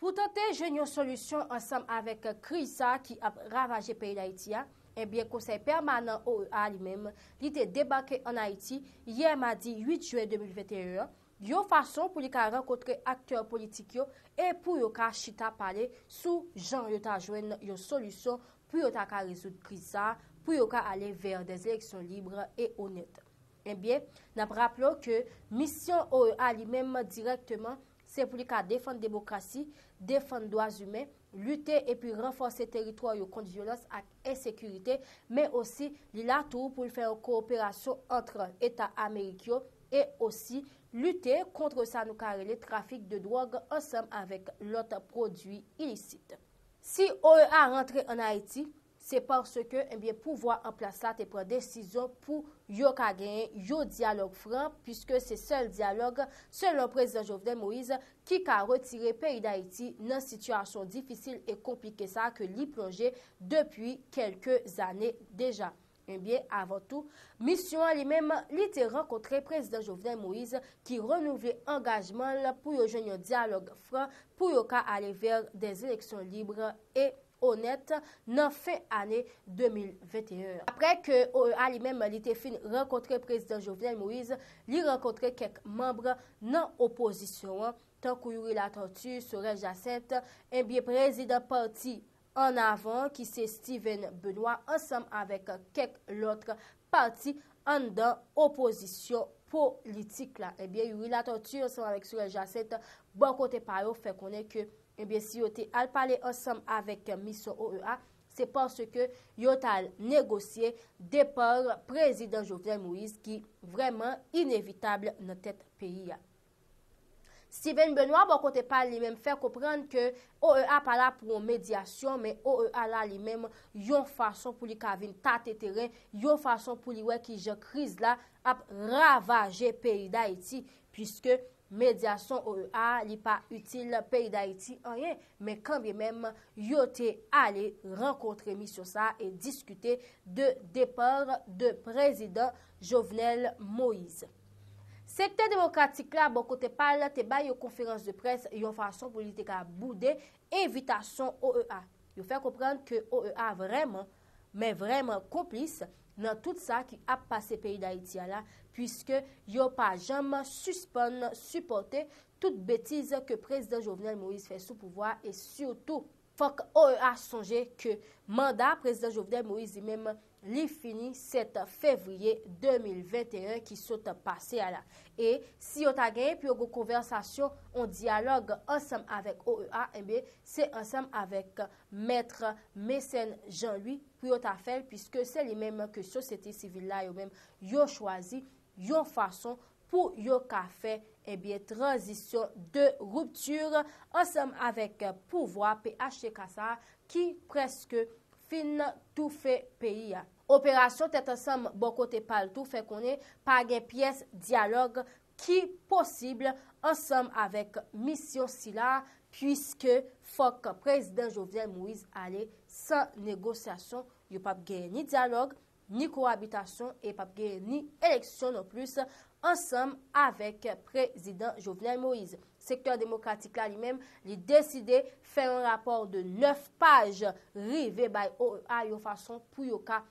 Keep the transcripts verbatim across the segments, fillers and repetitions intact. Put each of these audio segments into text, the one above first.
Pou tante jwenn yon solisyon ansanm avèk kriz sa a ki ap ravaje peyi Dayiti a, ebyen Konsèy Pèmanan O E A li menm, li te debake ann Ayiti yè madi uit jen de mil venteyen an, yon fason pou li ka rankontre aktè politik yo e pou yo ka chita pale sou jan yo ta jwenn yon solisyon pou yo ta ka rezoud kriz sa a, pou yo ka ale vè dè eleksyon lib e onèt. Ebyen, n ap raple w ke misyon O E A li menm dirèkteman, se pou li ka defann demokrasi, defann dwa imen, lite epi ranfòse teritwa yo kont vyolans ak ensekirite, men osi li la tou pou l fè yon kowoperasyon ant Eta Amerik yo e osi lite kont sa nou ka rele trafik de dwòg ansanm avèk lòt pwodui ilisit. Si O E A rantre ann Ayiti, se paske, ebyen, pouvwa an plas la te pran desizyon pou yo ka genyen yon dyalòg fran, piske se sèl dyalòg, selon prezidan Jovenel Moïse, ki ka retire peyi Dayiti nan sitiyasyon difisil e konplike sa a ke li plonje depi kèlke zane deja. Ebyen, avan tou, misyon an li menm, li te rankontre prezidan Jovenel Moïse ki renouvle angajman l pou yo jwenn yon dyalòg fran pou yo ka ale vè dè eleksyon lib e onèt nan fen ane de mil venteyen an. Apre ke O E A li menm, li te fin rankontre prezidan Jovenel Moïse, li rankontre kèk manm nan opozisyon an, tankou Youri Latortue, Sorel Jacinthe, ebyen prezidan pati Ann Avan ki se Steven Benoît ansanm avèk kèk lòt pati anndan opozisyon politik la. Ebyen, Youri Latortue ansanm avèk Sorel Jacinthe, bò kote pa yo, fè konnen ke, ebyen, si yo te al pale ansanm avèk misyon O E A, se paske yo t al negosye depa prezidan Jovenel Moïse ki vrèman inevitab nan tèt peyi a. Steven Benoît, bò kote pa l, li menm fè konprann ke O E A pa la pou yon medyasyon, men O E A la li menm yon fason pou li ka vin tate teren, yon fason pou li wè kijan kriz la ap ravaje peyi Dayiti, piske medyasyon O E A li pa itil peyi Dayiti anyen, men kanmenm yo te ale rankontre misyon sa a e diskite de depa de prezidan Jovenel Moïse. Sektè demokratik la, bò kote pa l, te bay yon konferans de près yon fason pou li te ka boude envitasyon O E A. Yo fè konprann ke O E A vrèman, men vrèman konplis nan tout sa ki ap pase peyi Dayiti a la, piske yo pa janm sispann sipòte tout betiz ke prezidan Jovenel Moïse fè sou pouvwa e sitou fòk O E A sonje ke manda prezidan Jovenel Moïse li menm li fini sèt fevriye de mil venteyen ki sot pase a la. E si yo ta genyen pou yo gon konvèsasyon, yon dyalòg ansanm avèk O E A, ebyen, se ansanm avèk mèt Mecène Jean Louis pou yo ta fè l, piske se li menm ke sosyete sivil la yo menm yo chwazi yon fason pou yo ka fè, ebyen, tranzisyon de ripti ansanm avèk pouvwa P H T K sa a ki prèske fin toufe peyi a. Operasyon Tèt Ansanm bò kote pa l tou fè konnen pa gen pyès dyalòg ki posib ansanm avèk misyon sila, piske fòk prezidan Jovenel Moïse ale san negosyasyon. Yo p ap genyen ni dyalòg, ni kowabitasyon e p ap genyen ni eleksyon non plis ansanm avèk prezidan Jovenel Moïse. Sektè demokratik la li menm, li deside fè yon rapò de nèf paj rive bay O E A yon fason pou yo ka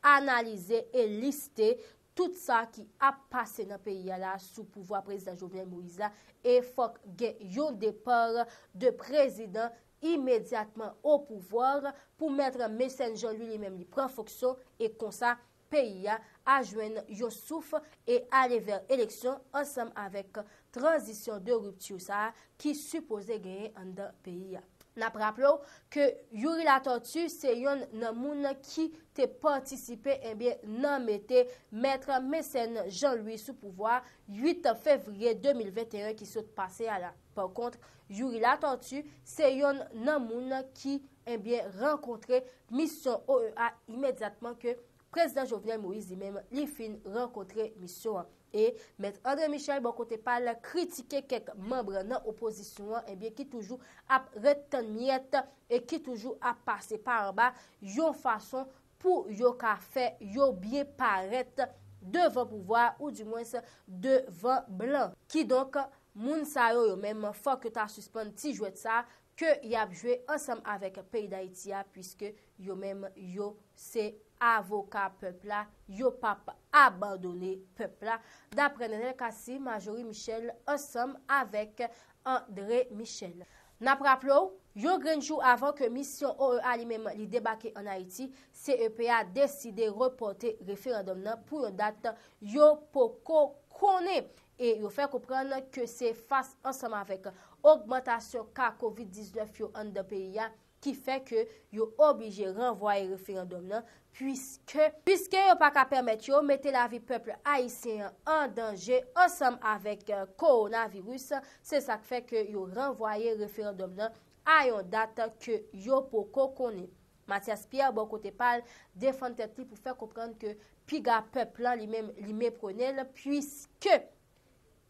analize e liste tout sa ki ap pase nan peyi a la sou pouvwa prezidan Jovenel Moïse la, e fòk gen yon depa de prezidan imedyatman o pouvwa pou mèt Mecène Jean Louis li menm li pran fonksyon, e konsa peyi a a jwenn yon souf e ale vè eleksyon ansanm avèk tranzisyon de ripti sa a ki sipoze genyen anndan peyi a. N ap raple w ke Youri Latortue se yonn nan moun ki te patisipe, ebyen, nan mete mèt Mecène Jean Louis sou pouvwa uit fevriye de mil venteyen ki sot pase a la. Pa kont, Youri Latortue se yonn nan moun ki, ebyen, rankontre misyon O E A imedyatman ke prezidan Jovenel Moïse li menm li fin rankontre misyon an. E mèt André Michel bò kote pa l kritike kèk manm nan opozisyon an, ebyen, ki toujou ap ret tann myèt e ki toujou ap pase pa anba yon fason pou yo ka fè yo byen parèt devan pouvwa oudimwens devan blan. Kidonk, Moun sa yo, yo menm, fòk yo ta sispann ti jwèt sa ke y ap jwe ansanm avèk peyi Dayiti a, piske yo menm, yo se avoka pèp la, yo p ap abandone pèp la, daprè Nenel Cassy, Marjorie Michel ansanm avèk André Michel. N ap raple w, yon grenn jou avan ke misyon O E A li menm li debake ann Ayiti, C E P a deside repòte referandòm nan pou yon dat yo poko konnen. E yo fè konprann ke se fas ansanm avèk ogmantasyon ka kovid diznèf yo anndan peyi a ki fè ke yo oblije ranvwaye referandòm nan, piske, piske yo pa ka pèmèt yo mete lavi pèp ayisyen an an danje ansanm avèk, eh, kowonaviris. Se sa k fè ke yo ranvwaye referandòm nan a yon dat ke yo poko konnen. Mathias Pierre, bò kote pa l, defann tèt li pou fè konprann ke piga pèp lan li menm li meprene l, piske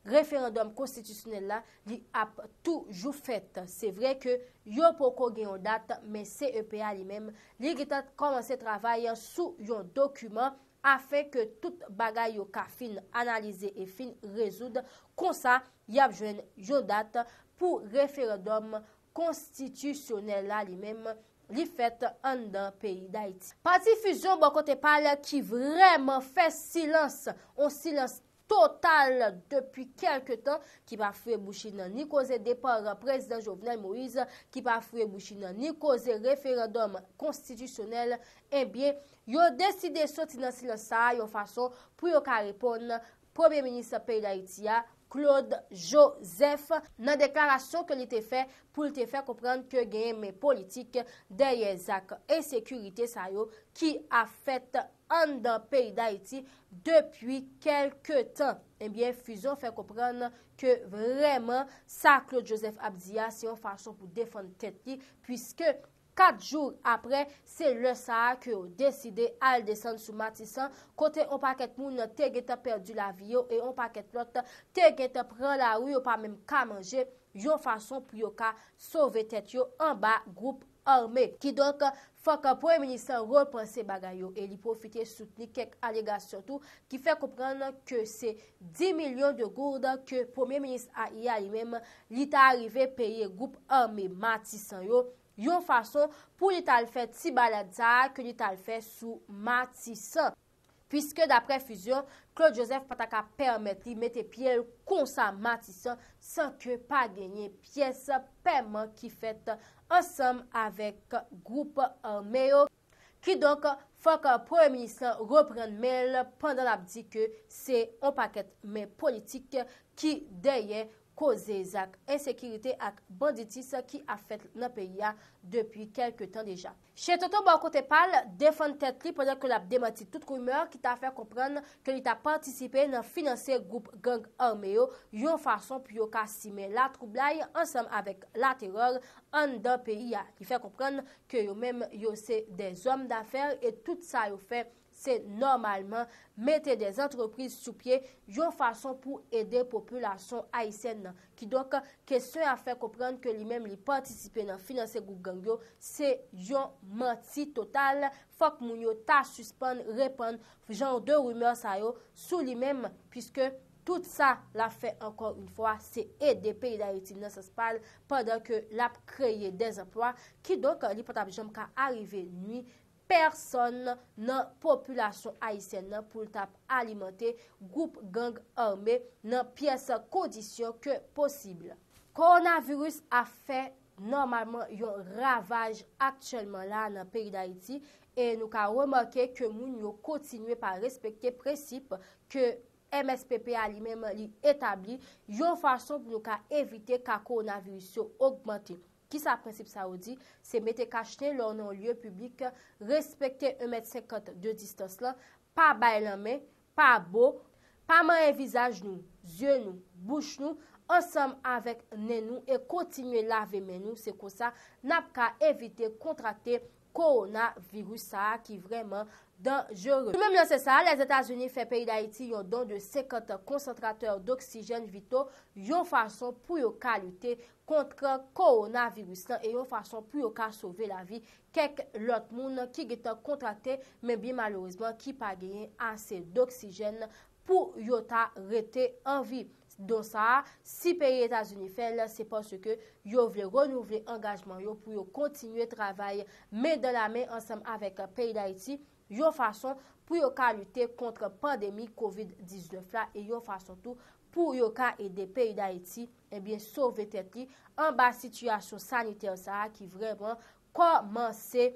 referandòm konstitisyonèl la, li ap toujou fèt. Se vre ke yo poko gen yon dat, men C E P a li menm, li gentan kòmanse travay sou yon dokiman afen ke tout bagay yo ka fin analize e fin rezoud. Konsa, y ap jwenn yon dat pou referandòm konstitisyonèl la li menm, li fèt anndan peyi Dayiti. Pati Fusion bò kote pa l ki vrèman fè silans, on silans total depi kèlke tan, ki pa foure bouch li nan ni koze depa prezidan Jovenel Moïse, ki pa foure bouch li nan ni koze referandòm konstitisyonèl, ebyen, yo deside soti nan silans sa a yon fason pou yo ka reponn Premye Minis peyi Dayiti a, Claude Joseph, nan deklarasyon ke li te fè pou l te fè konprann ke genyen men politik dèyè zak ensekirite sa yo ki ap fèt anndan peyi Dayiti depi kèlke tan. Ebyen, Fusion fè konprann ke vrèman sa Claude Joseph ap di a, se yon fason pou defann tèt li, piske kat jou apre, se lè sa a ke yo deside al desann sou Matisan, kote on pakèt moun te gentan pèdi lavi yo e on pakèt lòt te gentan pran lari, yo pa menm ka manje, yon fason pou yo ka sove tèt yo anba gwoup ame. Kidonk, fòk Premye Minis lan repanse bagay yo e li pwofite soutni kèk alegasyon tou ki fè konprann ke se dis milyon de goud ke Premye Minis a ye a li menm, li ta rive peye gwoup ame Matisan yo, yon fason pou li t al fè ti balad sa a ke li t al fè sou Matisan. Piske daprè Fusion, Claude Joseph pa ta ka pèmèt li mete pye l konsa Matisan san ke pa genyen pyès pèman ki fèt ansanm avèk gwoup ame yo. Kidonk, fòk Premye Minis lan reprann men l pandan l ap di ke se on pakèt men politik ki dèyè koze zak ensekirite ak banditis ki ap fèt nan peyi a depi kèlke tan deja. Chen Tonton bò kote pa l defann tèt li pandan ke l ap demanti tout rimè ki ta fè konprann ke li ta patisipe nan finanse gwoup gang ame yo, yon fason pou yo ka simen latwoublay ansanm avèk laterè anndan peyi a. Li fè konprann ke yo menm yo se dè zòm dafè e tout sa yo fè se nòmalman mete dè zantrepriz sou pye yon fason pou ede popilasyon ayisyèn nan. Kidonk, kesyon a fè konprann ke li menm li patisipe nan finanse gwoup gang yo, se yon manti total. Fòk moun yo ta sispann repann jan de rimè sa yo sou li menm, piske tout sa l ap fè ankò yon fwa, se ede peyi Dayiti nan sans pa l, pandan ke l ap kreye dèzanplwa. Kidonk, li pa t ap janm ka arive nwi pèsonn nan popilasyon ayisyèn nan pou l t ap alimante gwoup gang ame nan pyès kondisyon ke posib. Kowonaviris ap fè nòmalman yon ravaj aktyèlman la nan peyi Dayiti e nou ka remake ke moun yo kontinye pa respekte prensip ke M S P P a li menm li etabli yon fason pou nou ka evite ka kowonaviris yo ogmante. Kisa prensip sa yo di? Se mete kachnen lè w nan yon lye piblik, respekte en mèt senkant de distans lan, pa bay lanmen, pa bo, pa manyen vizaj nou, zye nou, bouch nou, ansanm avèk nen nou e kontinye lave men nou. Se konsa n ap ka evite kontrakte kowonaviris sa a ki vrèman danjere. Sou menm lanse sa a, Lèzetazini fè peyi Dayiti yon don de senkant konsantratè doksijèn vito, yon fason pou yo ka lite kont kowonaviris lan e yon fason pou yo ka sove lavi kèk lòt moun ki gentan kontrakte, men byen malerezman ki pa genyen ase doksijèn pou yo ta rete an vi. Don sa a, si peyi Etazini fè l, se paske yo vle renouvle angajman yo pou yo kontinye travay men dan la men ansanm avèk peyi Dayiti, yon fason pou yo ka lite kont pandemi kovid diznèf la e yon fason tou pou yo ka ede peyi Dayiti, ebyen, sove tèt li anba sitiyasyon sanitè sa a ki vrèman kòmanse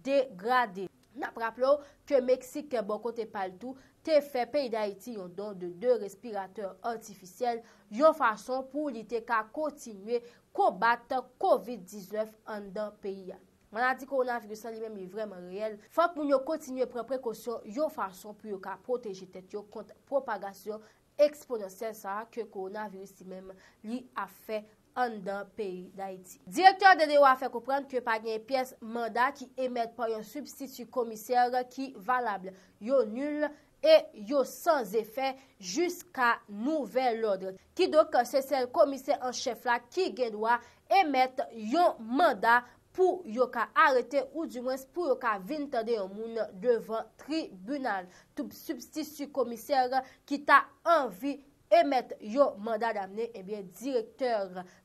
degrade. N ap raple w ke Meksik, bò kote pa l tou, te fè peyi Dayiti yon don de de respiratè atifisyèl, yon fason pou li te ka kontinye konbat kovid diznèf anndan peyi a. Maladi kowonaviris lan li menm li vrèman reyèl. Fòk moun yo kontinye pran prekosyon yon fason pou yo ka pwoteje tèt yo kont pwopagasyon eksponansyèl sa a ke kowonaviris li menm li ap fè anndan peyi Dayiti. Direktè D D O a fè konprann ke pa gen pyès manda ki emèt pa yon sibstiti komisè ki valab. Yo nil e yo san zefè jiska nouvèl lòd. Kidonk, se sèl komisè an chèf la ki gen dwa emèt yon manda pou yo ka arete oudimwens pou yo ka vin tande yon moun devan tribinal. Tout sibstiti komisè ki ta anvi emèt yon manda damne, ebyen, direktè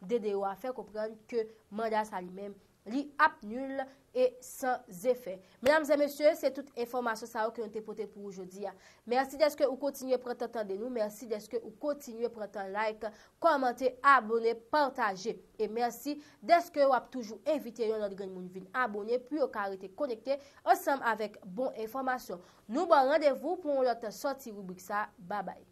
D D O a fè konprann ke manda sa li menm, li ap nil e san zefè. Medam e mesye, se tout enfòmasyon sa yo ke nou te pote pou ou jodi a. Mèsi dèske ou kontinye pran tan tande nou, mèsi dèske ou kontinye pran tan like, kòmante, abone, pataje. E mèsi dèske w ap toujou envite yon lòt grenn moun vin abone pou yo ka rete konekte ansanm avèk bon enfòmasyon. Nou ba w randevou pou yon lòt sòti ribrik sa. Babay.